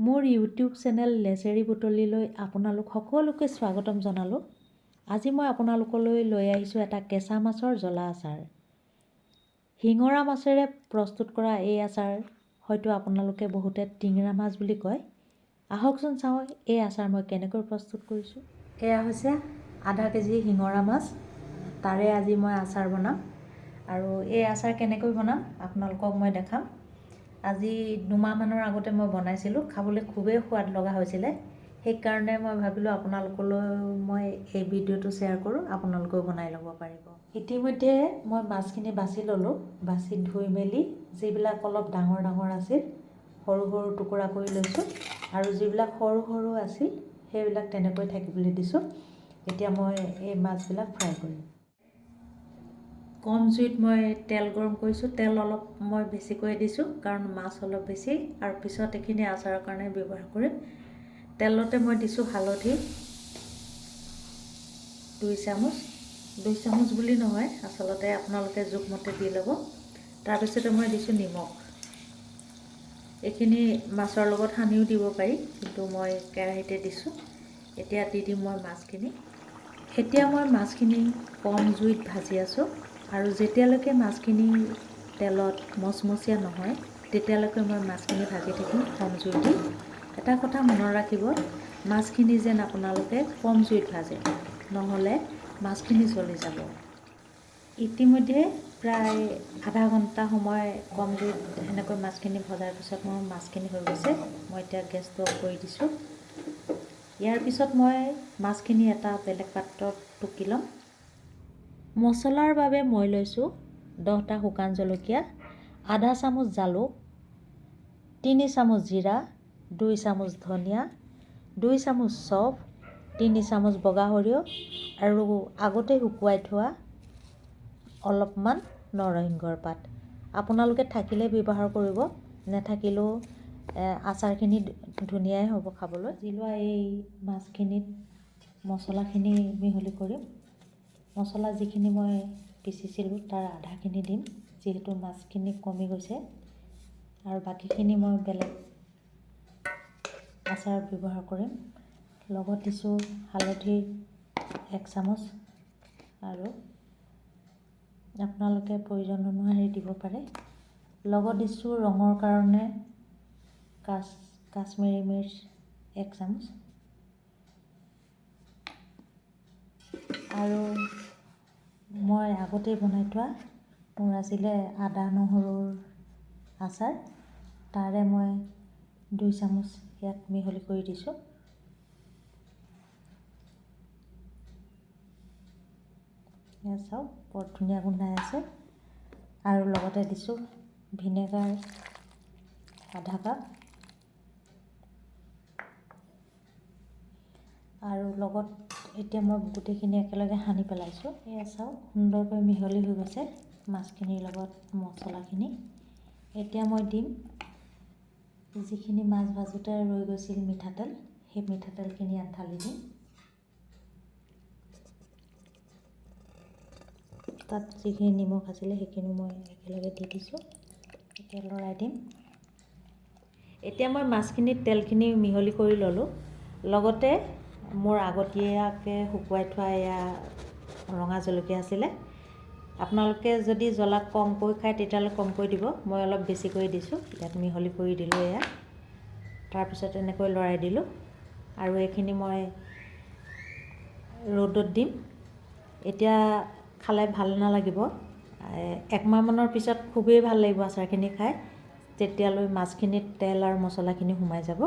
মোৰ YouTube channel লেচেৰী বুটলিলৈ আপোনালোক সকলোকে স্বাগতম জনালোঁ। আজি মই আপোনালোকলৈ লৈ আহিছোঁ এটা কেঁচা মাছৰ জ্বলা আচাৰ। শিঙৰা মাছেৰে প্ৰস্তুত কৰা এই আচাৰ হয়তো আপোনালোকে বহুতে টিঙৰা মাছ বুলি কয়। আহকচোন চাওঁ এই আচাৰ মই কেনেকৈ প্ৰস্তুত কৰিছোঁ। এয়া হৈছে আধা কেজি শিঙৰা মাছ, তাৰে আজি মই আচাৰ বনাম। আৰু এই আচাৰ কেনেকৈ বনাম আপোনালোকক মই দেখাম। আজি 2 মাহমানৰ আগতে মই বনাইছিলোঁ, খাবলৈ খুবেই সোৱাদ লগা হৈছিলে। সেইকাৰণে মই ভাবিলোঁ আপোনালোকলৈ মই এই ভিডিঅ'টো শ্বেয়াৰ কৰোঁ, আপোনালোকেও বনাই ল'ব পাৰিব। ইতিমধ্যে মই মাছখিনি বাছি ল'লোঁ। বাছি ধুই মেলি যিবিলাক অলপ ডাঙৰ ডাঙৰ আছিল সৰু সৰু টুকুৰা কৰি লৈছোঁ আৰু যিবিলাক সৰু সৰু আছিল সেইবিলাক তেনেকৈ থাকিবলৈ দিছোঁ। এতিয়া মই এই মাছবিলাক ফ্ৰাই কৰিম। কম জুইত মই তেল গৰম কৰিছোঁ। তেল অলপ মই বেছিকৈ দিছোঁ, কাৰণ মাছ অলপ বেছি আৰু পিছত এইখিনি আচাৰৰ কাৰণে ব্যৱহাৰ কৰিম। তেলতে মই দিছোঁ হালধি 2 চামুচ। 2 চামুচ বুলি নহয়, আচলতে আপোনালোকে জোখমতে দি ল'ব। তাৰপিছতে মই দিছোঁ নিমখ। এইখিনি মাছৰ লগত সানিও দিব পাৰি, কিন্তু মই কেৰাহীতে দিছোঁ। এতিয়া দি দিম মই মাছখিনি। এতিয়া মই মাছখিনি কম জুইত ভাজি আছোঁ আৰু যেতিয়ালৈকে মাছখিনি তেলত মচমচীয়া নহয়, তেতিয়ালৈকে মই মাছখিনি ভাজি থাকিম কম জুই দি। এটা কথা মনত ৰাখিব, মাছখিনি যেন আপোনালোকে কম জুইত ভাজে, নহ'লে মাছখিনি জ্বলি যাব। ইতিমধ্যে প্ৰায় আধা ঘণ্টা সময় কম জুইত এনেকৈ মাছখিনি ভজাৰ পিছত মোৰ মাছখিনি হৈ গৈছে। মই এতিয়া গেছটো অফ কৰি দিছোঁ। ইয়াৰ পিছত মই মাছখিনি এটা বেলেগ পাত্ৰত টুকি ল'ম। মছলাৰ বাবে মই লৈছোঁ 10টা শুকান জলকীয়া, আধা চামুচ জালুক, 3 চামুচ জিৰা, 2 চামুচ ধনিয়া, 2 চামুচ চফ, 3 চামুচ বগা সৰিয়হ আৰু আগতে শুকুৱাই থোৱা অলপমান নৰসিংহৰ পাত। আপোনালোকে থাকিলে ব্যৱহাৰ কৰিব, নাথাকিলেও আচাৰখিনি ধুনীয়াই হ'ব খাবলৈ। ভাজি লোৱা এই মাছখিনিত মছলাখিনি মিহলি কৰিম। মছলা যিখিনি মই পিচিছিলোঁ তাৰ আধাখিনি দিম, যিহেতু মাছখিনি কমি গৈছে, আৰু বাকীখিনি মই বেলেগ আচাৰত ব্যৱহাৰ কৰিম। লগত দিছোঁ হালধি 1 চামুচ আৰু আপোনালোকে প্ৰয়োজন অনুসৰি দিব পাৰে। লগত দিছোঁ ৰঙৰ কাৰণে কাশ্মীৰী মিৰ্চ 1 চামুচ আৰু মই আগতেই বনাই থোৱা মোৰ আছিলে আদা নহৰুৰ আচাৰ, তাৰে মই 2 চামুচ ইয়াত মিহলি কৰি দিছোঁ। এয়া চাওক, বৰ ধুনীয়া গোন্ধাই আছে। আৰু লগতে দিছোঁ ভিনেগাৰ আধা কাপ আৰু লগত এতিয়া মই গোটেইখিনি একেলগে সানি পেলাইছোঁ। এয়া চাওক, সুন্দৰকৈ মিহলি হৈ গৈছে মাছখিনিৰ লগত মছলাখিনি। এতিয়া মই দিম যিখিনি মাছ ভাজোঁতে ৰৈ গৈছিল মিঠাতেল, সেই মিঠাতেলখিনি ইয়াত ঢালি দিম। তাত যিখিনি নিমখ আছিলে সেইখিনিও মই একেলগে দি দিছোঁ। এতিয়া লৰাই দিম। এতিয়া মই মাছখিনিত তেলখিনি মিহলি কৰি ল'লোঁ। লগতে মোৰ আগতীয়াকৈ শুকুৱাই থোৱা এয়া ৰঙা জলকীয়া আছিলে। আপোনালোকে যদি জ্বলা কমকৈ খায়, তেতিয়াহ'লে কমকৈ দিব। মই অলপ বেছিকৈ দিছোঁ। ইয়াত মিহলি কৰি দিলোঁ এয়া। তাৰপিছত এনেকৈ লৰাই দিলোঁ আৰু এইখিনি মই ৰ'দত দিম। এতিয়া খালে ভাল নালাগিব, একমাহমানৰ পিছত খুবেই ভাল লাগিব আচাৰখিনি খাই। তেতিয়ালৈ মাছখিনিত তেল আৰু মছলাখিনি সোমাই যাব।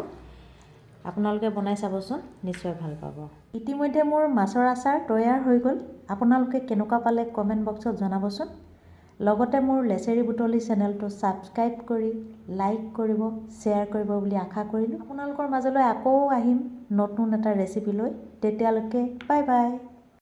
আপোনালোকে বনাই চাবচোন, নিশ্চয় ভাল পাব। ইতিমধ্যে মোৰ মাছৰ আচাৰ তৈয়াৰ হৈ গ'ল। আপোনালোকে কেনেকুৱা পালে কমেণ্ট বক্সত জনাবচোন। লগতে মোৰ লেচেৰী বুটলি চেনেলটো ছাবস্ক্ৰাইব কৰি লাইক কৰিব, শ্বেয়াৰ কৰিব বুলি আশা কৰিলোঁ। আপোনালোকৰ মাজলৈ আকৌ আহিম নতুন এটা ৰেচিপি লৈ। তেতিয়ালৈকে বাই বাই।